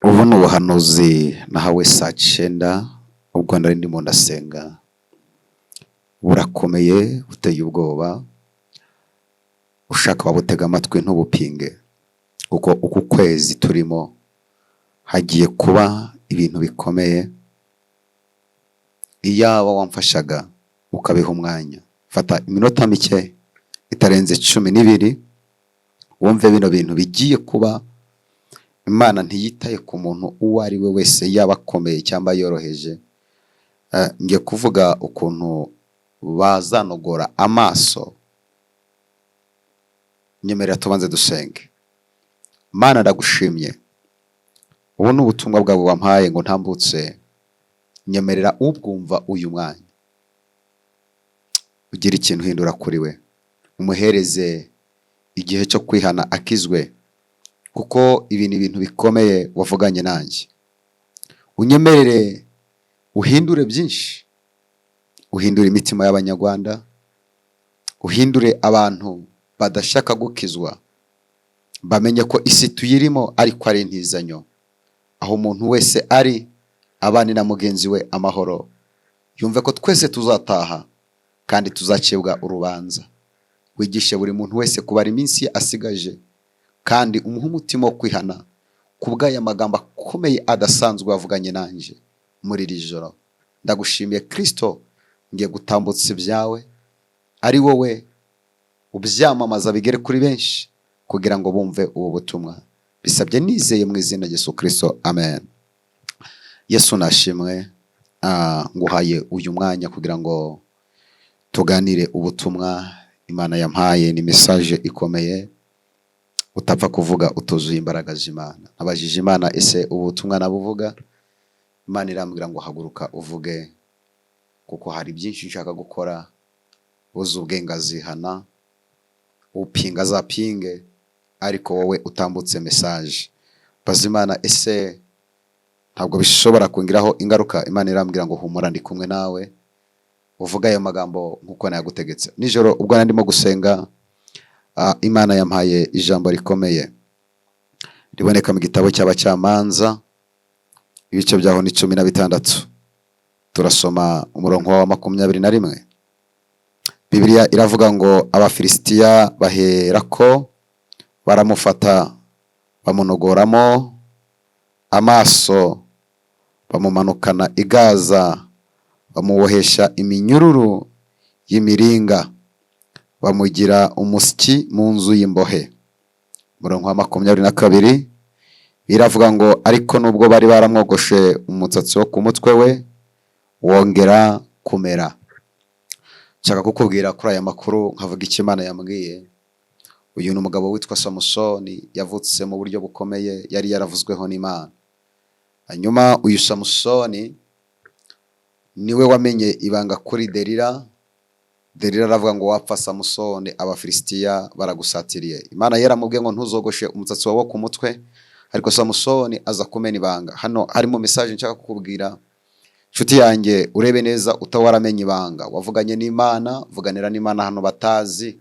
Ubu ni ubuhanuzi nahawe saa 9 ubwo nari ndimo ndasenga, burakomeye, buteye ubwoba. Ushaka wabutega amatwi ntubupinge, kuko uku kwezi turimo hagiye kuba ibintu bikomeye. Iyaba wamfashaga ukabiha umwanya, fata iminota mike itarenze 12 wumve bino bintu bigiye kuba. Imana ntiyitaye ku muntu uwo ari we wese, yaba akomeye cyangwa yoroheje. Ngiye kuvuga ukuntu bazanogora amaso. Nyemerera tubanze dusenge. Mana, ndagushimye, ubu ni ubutumwa bwawe wampaye ngo ntambutse. Nyemerera ubwumva uyu mwanya ugira ikintu uhindura kuri we, umuhereze igihe cyo kwihana akizwe, kuko ibi ni ibintu bikomeye wavuganye nanjye. Unyemerere uhindure byinshi, uhindure imitima y'Abanyarwanda, uhindure abantu badashaka gukizwa, bamenye ko isi tuyirimo ariko ari intizanyo, aho umuntu wese ari abane na mugenzi we amahoro, yumve ko twese tuzataha kandi tuzacibwa urubanza. Wigishe buri muntu wese kubara iminsi ye asigaje, kandi umuhe umutima wo kwihana kubw'aya magambo akomeye adasanzwe wavuganye nanjye muri iri joro. Ndagushimiye Kristo, ngiye gutambutsa ibyawe, ari wowe ubyamamaza bigere kuri benshi kugira ngo bumve ubu butumwa. Bisabye nizeye mu izina rya Yesu Kristo, amen. Yesu nashimwe. Nguhaye uyu mwanya kugira ngo tuganire ubutumwa Imana yampaye. Ni message ikomeye utapfa kuvuga utuzuye imbaraga z'Imana. Nabajije Imana: "Ese ubu butumwa nabuvuga?" Imana irambwira ngo: "Haguruka uvuge, kuko hari byinshi nshaka gukora. Uzi ubwenge azihana, upinga azapinge, ariko wowe utambutse message." Baza Imana: "Ese ntabwo bishobora kungiraho ingaruka?" Imana irambwira ngo: "Humura, ndi kumwe nawe, uvuga ayo magambo nk'uko nayagutegetse." Nijoro ubwo nari ndimo gusenga, Imana yampaye ijambo rikomeye riboneka mu gitabo cy'Abacamanza, ibice byaho ni 16, turasoma umurongo wa 21. Bibiliya iravuga ngo: "Abafilisitiya baherako baramufata, bamunogoramo amaso, bamumanukana i Gaza, bamubohesha iminyururu y'imiringa, bamugira umusyi mu nzu y'imbohe." Umurongo wa 22 biravuga ngo: "Ariko nubwo bari baramwogoshe umusatsi wo ku mutwe we, wongera kumera." Nshaka kukubwira kuri aya makuru, nkavuga icyo Imana yambwiye. Uyu ni umugabo witwa Samusoni, yavutse mu buryo bukomeye, yari yaravuzweho n'Imana. Hanyuma uyu Samusoni niwe wamenye ibanga kuri Delila. Delila aravuga ngo: "Wapfa Samusoni, Abafilisitiya baragusatiriye." Imana yaramubwiye ngo: "Ntuzogoshe umusatsi wawe wo ku mutwe." Ariko Samusoni aza kumena ibanga. Hano harimo message nshaka kukubwira, nshuti yanjye, urebe neza utaba waramenye ibanga. Wavuganye n'Imana, vuganira n'Imana ahantu batazi,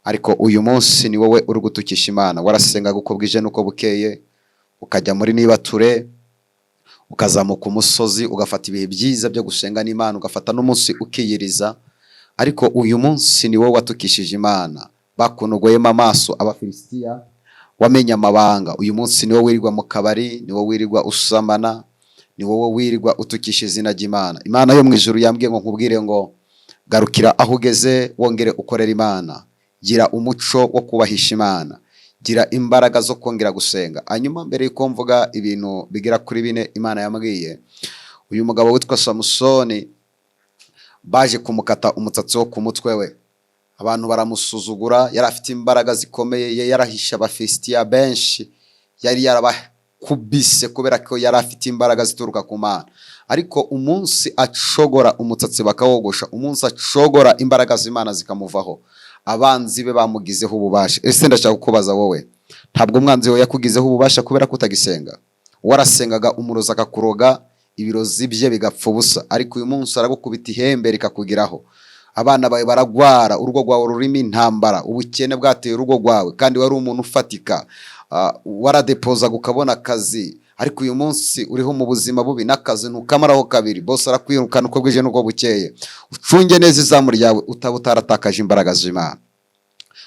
ariko uyu munsi ni wowe uri gutukisha Imana. Warasengaga uko bwije n'uko bukeye, ukajya muri nibature, ukazamuka umusozi, ugafata ibihe byiza byo gusenga n'Imana, ugafata n'umunsi ukiyiriza, ariko uyu munsi ni wowe watukishije Imana. Bakunogoyemo amaso Abafilisitiya, wamenye amabanga. Uyu munsi ni wowe wirirwa mu kabari, ni wowe wirirwa usamana, ni wowe wirirwa utukisha izina ry'Imana. Imana yo mu ijuru yambwiye ngo nkubwire ngo: "Garukira aho ugeze, wongere ukorera Imana, gira umuco wo kubahisha Imana, gira imbaraga zo kongera gusenga." Hanyuma mbere yuko mvuga ibintu bigera kuri bine Imana yambwiye, uyu mugabo witwa Samusoni baje kumukata umusatsi wo ku mutwe we, abantu baramusuzugura. Yari afite imbaraga zikomeye, yari yarahishe Abafilisitiya benshi, yari yarabakubise kubera ko yari afite imbaraga zituruka ku Mana. Ariko umunsi acogora umusatsi bakawogosha, umunsi acogora imbaraga z'Imana zikamuvaho, abanzi be bamugizeho ububasha. Ese ndashaka kukubaza wowe, ntabwo umwanzi wawe yakugizeho ububasha kubera ko utagisenga? Warasengaga, umurozi akakuroga, ibirozi bye bigapfa ubusa, ariko uyu munsi aragukubita ihembe rikakugeraho, abana bawe baragwara, urugo rwawe rurimo intambara, ubukene bwateye urugo rwawe, kandi wari umuntu ufatika, waradepozaga ukabona akazi. Ariko uyu munsi uriho mu buzima bubi, n'akazi ntukamaraho kabiri, bose arakwirukana uko bwije n'uko bukeye. Ucunge neza izamu ryawe, utaba utaratakaje imbaraga z'Imana.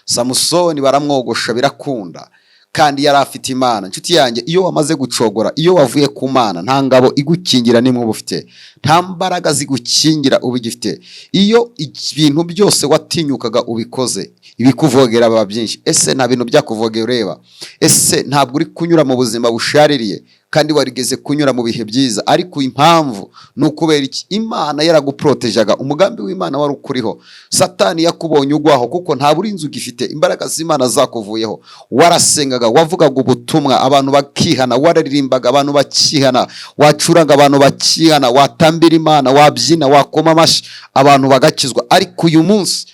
Samusoni baramwogosha birakunda, kandi yari afite Imana. Inshuti yanjye, iyo wamaze gucogora, iyo wavuye ku Mana, nta ngabo igukingira nimwe uba ufite, nta mbaraga zigukingira uba ugifite. Iyo ibintu byose watinyukaga ubikoze, ibikuvogera biba byinshi. Ese nta bintu byakuvogera ureba? Ese ntabwo uri kunyura mu buzima bushaririye kandi warigeze kunyura mu bihe byiza? Ariko impamvu ni ukubera iki? Imana yaraguporotejaga, umugambi w'Imana wari ukuriho. Satani yakubonye ugwaho, kuko nta burinzi ugifite, imbaraga z'Imana zakuvuyeho. Warasengaga, wavugaga ubutumwa abantu bakihana, wararirimbaga abantu bakihana, wacuranga abantu bakihana, watambira Imana, wabyina, wakoma amashyi abantu bagakizwa. Ariko uyu munsi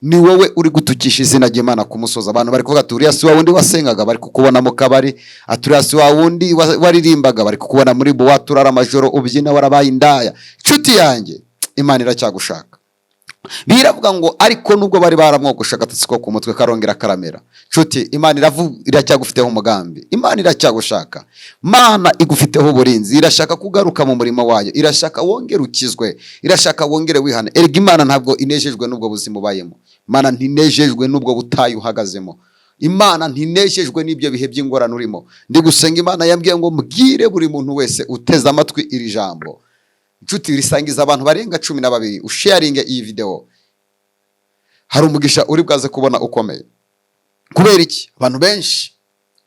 ni wowe uri gutukisha izina ry'Imana ku musozi. Abantu bari kuvuga ati: "Uriya si wa wundi wasengaga?" Bari kukubona mu kabari. Ati: "Uriya si wa wundi waririmbaga?" Bari kukubona muri boîte, urara amajoro ubyina, warabaye indaya. Nshuti yanjye, Imana iracyagushaka. Biravuga ngo ariko nubwo bari baramwogosha, agatotsi ko ku mutwe karongera karamera. Nshuti, Imana iracyagufiteho umugambi, Imana iracyagushaka, Mana igufiteho uburinzi, irashaka kugaruka mu murimo wayo, irashaka wongere ukizwe, irashaka wongere wihane. Erega Imana ntabwo inejejwe n'ubwo buzima ubayemo, Imana ntinejejwe n'ubwo butayu uhagazemo, Imana ntinejejwe n'ibyo bihe by'ingorane urimo. Ndi gusenga, Imana yambwiye ngo mbwire buri muntu wese uteze amatwi iri jambo. Inshuti, risangiza abantu barenga 12, usharinge iyi videwo, hari umugisha uri bwaze kubona ukomeye. Kubera iki? Abantu benshi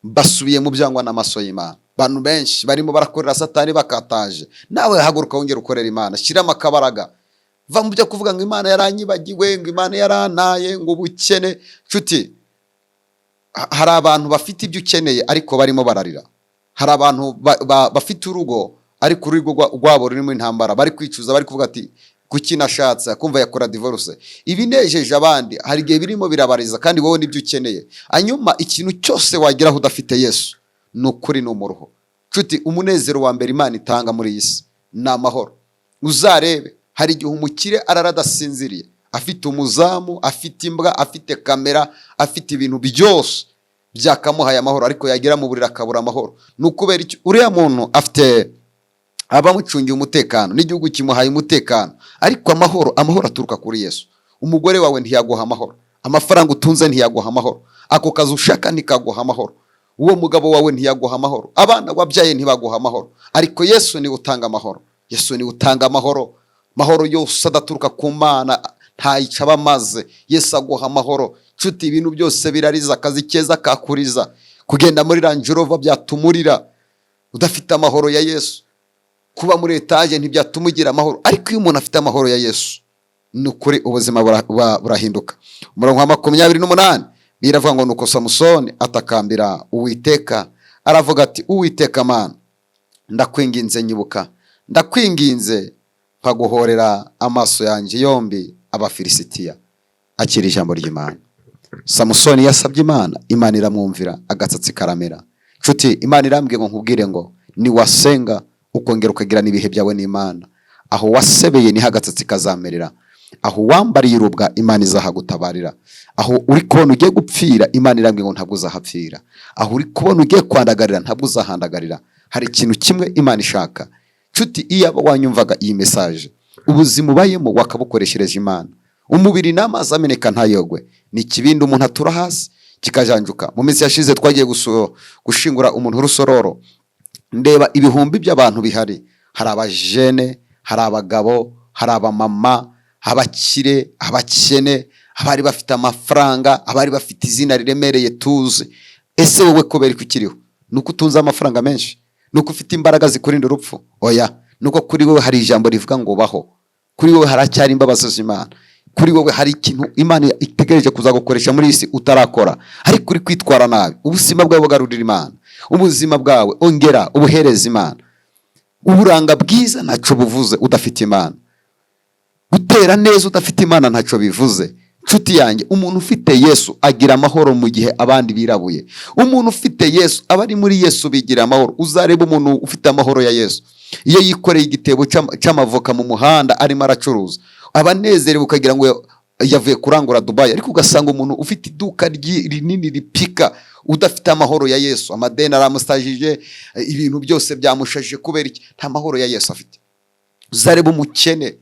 basubiye mu byangwa n'amaso y'Imana, abantu benshi barimo barakorera Satani bakataje. Nawe haguruka wongere ukorera Imana, shyiramo akabaraga, va mu byo kuvuga ngo Imana yaranyibagiwe, ngo Imana yarantaye, ngo ubukene. Nshuti, hari abantu bafite ibyo ukeneye ariko barimo bararira. Hari abantu bafite urugo, ariko urugo rwabo rurimo intambara, bari kwicuza, bari kuvuga ati: "Kuki nashatse?" Akumva yakora divorce. Ibinejeje abandi hari igihe birimo birabariza, kandi wowe nibyo ukeneye. Hanyuma ikintu cyose wageraho udafite Yesu, ni ukuri ni umuruho. Nshuti, umunezero wa mbere Imana itanga muri iyi si ni amahoro. Uzarebe, hari igihe umukire arara adasinziriye, afite umuzamu, afite imbwa, afite kamera, afite ibintu byose byakamuhaye amahoro, ariko yagera mu buriri akabura amahoro. Ni ukubera iki? Uriya muntu afite abamucungiye umutekano, n'igihugu kimuhaye umutekano, ariko amahoro aturuka kuri Yesu. Umugore wawe ntiyaguha amahoro, amafaranga utunze ntiyaguha amahoro, ako kazi ushaka ntikaguha amahoro, uwo mugabo wawe ntiyaguha amahoro, abana wabyaye ntibaguha amahoro, ariko Yesu niwe utanga amahoro. Yesu niwe utanga amahoro. Amahoro yose adaturuka ku Mana ntayica aba amaze. Yesu aguha amahoro. Nshuti, ibintu byose birariza, akazi keza kakuriza, kugenda muri Range Rover byatumurira udafite amahoro ya Yesu, kuba muri etaje ntibyatuma ugira amahoro. Ariko iyo umuntu afite amahoro ya Yesu, ni ukuri ubuzima burahinduka. Umurongo wa 28 biravuga ngo: "Nuko Samusoni atakambira Uwiteka, aravuga ati: 'Uwiteka Mana, ndakwinginze nyibuka, ndakwinginze mpaguhorera amaso yanjye yombi Abafilisitiya.'" Akira ijambo ry'Imana. Samusoni yasabye Imana, Imana iramwumvira, agasatsi karamera. Nshuti, Imana irambwiye ngo nkubwire ngo niwasenga ukongera ukagirana ibihe byawe n'Imana, aho wasebeye niho agasatsi kazamerera, aho wambariye urubwa Imana izahagutabarira, aho uri kubona ugiye gupfira, Imana irambwiye ngo ntabwo uzahapfira, aho uri kubona ugiye kwandagarira, ntabwo uzahandagarira. Hari ikintu kimwe Imana ishaka. Nshuti, iyo wanyumvaga iyi message, ubuzima ubayemo wakabukoreshereje Imana. Umubiri n'amazi ameneka ntayogwe, ni ikibindi umuntu atura hasi kikajanjuka. Mu minsi yashize twagiye gushingura umuntu Rusororo, ndeba ibihumbi by'abantu bihari. Hari abajene, hari abagabo, hari abamama, abakire, abakene, abari bafite amafaranga, abari bafite izina riremereye tuzi. Ese wowe kubera ko ukiriho, ni uko utunze amafaranga menshi? Ni uko ufite imbaraga zikurinda urupfu? Oya, ni uko kuri wowe hari ijambo rivuga ngo baho. Kuri wowe haracyari imbabazi z'Imana, kuri wowe hari ikintu Imana itegereje kuzagukoresha muri iyi si utarakora, ariko uri kwitwara nabi. Ubuzima bwawe bugarurira Imana, ubuzima bwawe ongera ubuhereza Imana. Uburanga bwiza ntacyo buvuze udafite Imana, gutera neza udafite Imana ntacyo bivuze. Nshuti yanjye, umuntu ufite Yesu agira amahoro mu gihe abandi birabuye. Umuntu ufite Yesu, abari muri Yesu bigira amahoro. Uzareba umuntu ufite amahoro ya Yesu, iyo yikoreye igitebo c'amavoka mu muhanda arimo aracuruza, aba anezerewe ukagira ngo yavuye kurangura Dubayi. Ariko ugasanga umuntu ufite iduka rinini ripika Udafite amahoro ya Yesu, amadeni aramusajije, ibintu byose byamushajije. Kubera iki? Nta mahoro ya Yesu afite. Uzareba umukene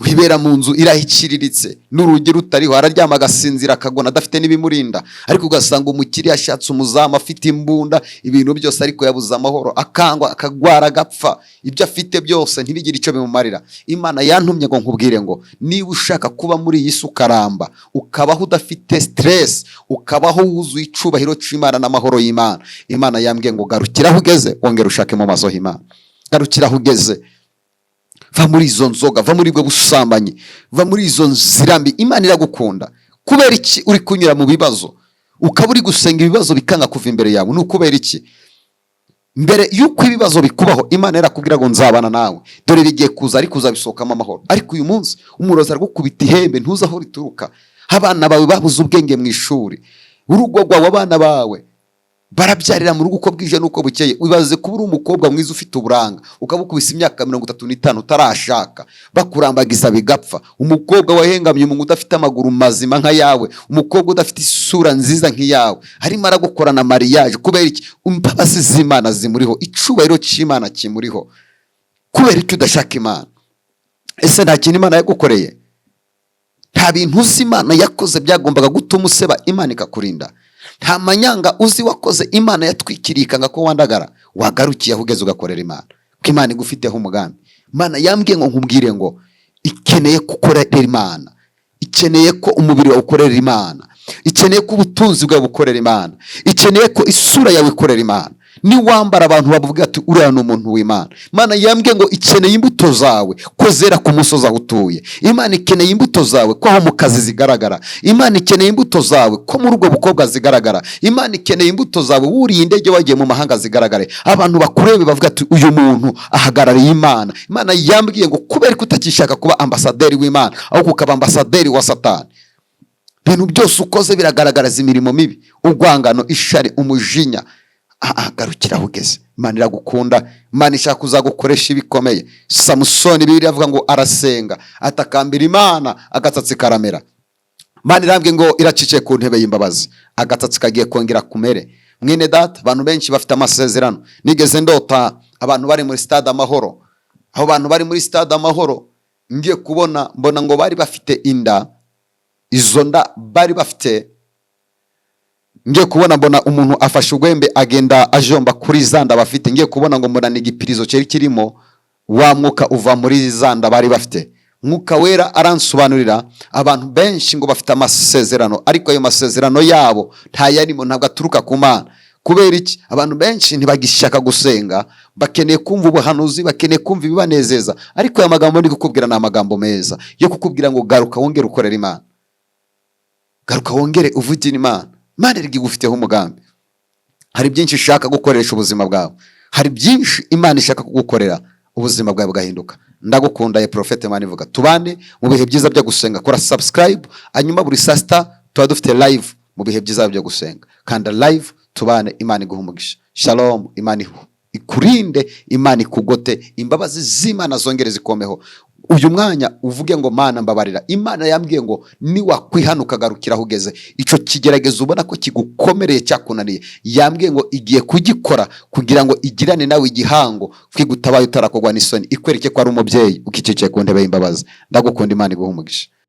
wibera mu nzu irahiciriritse, n'urugi rutariho, araryama agasinzira, akagona adafite n'ibimurinda. Ariko ugasanga umukire yashatse umuzamu, afite imbunda, ibintu byose, ariko yabuze amahoro, akangwa, akagwara, agapfa, ibyo afite byose ntibigire icyo bimumarira. Imana yantumye ngo nkubwire ngo niba ushaka kuba muri iyi si ukaramba, ukabaho udafite stress, ukabaho wuzuye icubahiro cy'Imana n'amahoro y'Imana, Imana yambwiye ngo garukira aho ugeze, wongere ushake mu maso h'Imana. Garukira aho ugeze, va muri izo nzoga, va muri ubwo busambanyi, va muri izo nzira mbi. Imana iragukunda. Kubera iki uri kunyura mu bibazo, ukaba uri gusenga ibibazo bikanga kuva imbere yawe? Ni ukubera iki? Mbere y'uko ibibazo bikubaho, Imana yarakubwira ngo nzabana nawe, dore bigiye kuza ariko uzabisohokamo amahoro. Ariko uyu munsi umurozi aragukubita ihembe, ntuzi aho rituruka. Abana bawe babuze ubwenge mu ishuri, urugo rwawe, abana bawe barabyarira mu rugo uko bwije n'uko bukeye. Wibaze kuba uri umukobwa mwiza ufite uburanga, ukaba ukubise imyaka 35 utarashaka, bakurambagiza bigapfa. Umukobwa wahengamye umuntu udafite amaguru mazima nk'ayawe, umukobwa udafite isura nziza nk'iyawe, arimo aragukorana mariage. Kubera iki? Imbabazi z'Imana zimuriho, icubahiro cy'Imana kimuriho. Kubera iki udashaka Imana? Ese nta kintu Imana yagukoreye? Nta bintu uzi Imana yakoze byagombaga gutuma useba, Imana ikakurinda? Nta manyanga uzi wakoze Imana yatwikiriye ikanga ko wandagara? Wagarukiye aho ugeze ugakorera Imana, ko Imana igufiteho umugambi. Imana yambwiye ngo nkubwire ngo ikeneye gukorera Imana, ikeneye ko umubiri wawe ukorera Imana, ikeneye ko ubutunzi bwawe bukorera Imana, ikeneye ko isura yawe ikorera Imana. Niwambara abantu bavuga ati uriya ni umuntu w'Imana. Imana yambwiye ngo ikeneye imbuto zawe ko zera ku musozi aho utuye. Imana ikeneye imbuto zawe ko aho mu kazi zigaragara. Imana ikeneye imbuto zawe ko muri ubwo bukobwa zigaragara. Imana ikeneye imbuto zawe wuriye indege wagiye mu mahanga zigaragare, abantu bakurebe bavuga ati uyu muntu ahagarariye Imana. Imana yambwiye ngo kubera ko utakishaka kuba ambasaderi w'Imana, ahubwo ukaba ambasaderi wa Satani, ibintu byose ukoze biragaragaza imirimo mibi, urwangano, ishari, umujinya. Garukira aho ugeze. Imana iragukunda, Imana ishaka kuzagukoresha ibikomeye. Samusoni, Bibiliya avuga ngo arasenga, atakambira Imana, agasatsi karamera. Imana irambwiye ngo iracikiye ku ntebe y'imbabazi, agasatsi kagiye kongera kumere. Mwene data, abantu benshi bafite amasezerano. Nigeze ndota abantu bari muri Stade Amahoro. Aho bantu bari muri Stade Amahoro, ngiye kubona mbona ngo bari bafite inda. Izo nda bari bafite, ngiye kubona mbona umuntu afashe urwembe, agenda ajomba kuri za nda bafite. Ngiye kubona ngo mbona ni igipirizo cyari kirimo wa mwuka uva muri za nda bari bafite. Mwuka Wera aransobanurira, abantu benshi ngo bafite amasezerano, ariko ayo masezerano yabo ntayarimo, ntabwo aturuka ku Mana. Kubera iki? Abantu benshi ntibagishaka gusenga, bakeneye kumva ubuhanuzi, bakeneye kumva ibibanezeza. Ariko aya magambo ndi kukubwira ni amagambo meza yo kukubwira ngo garuka wongere ukorere Imana, garuka wongere uvugire Imana. Imana iri igufiteho umugambi. Hari byinshi ishaka gukoresha ubuzima bwawe, hari byinshi Imana ishaka kugukorera, ubuzima bwawe bugahinduka. Ndagukunda ye Prophète Manivuga. Tubane mu bihe byiza byo gusenga. Kora subscribe, hanyuma buri saa sita tuba dufite live mu bihe byiza byo gusenga. Kanda live tubane. Imana iguha umugisha. Shalom. Imana ikurinde, Imana ikugote, imbabazi z'Imana zongere zikomeho. Uyu mwanya uvuge ngo Mana mbabarira. Imana yambwiye ngo niwakwihana ukagarukira aho ugeze, icyo kigeragezo ubona ko kigukomereye, cyakunaniye, yambwiye ngo igiye kugikora kugira ngo igirane nawe igihango, kwigutabaye utarakorwa n'isoni, ikwereke ko ari umubyeyi ukicikiye ku ntebe y'imbabazi. Ndagukunda, Imana iguha umugisha.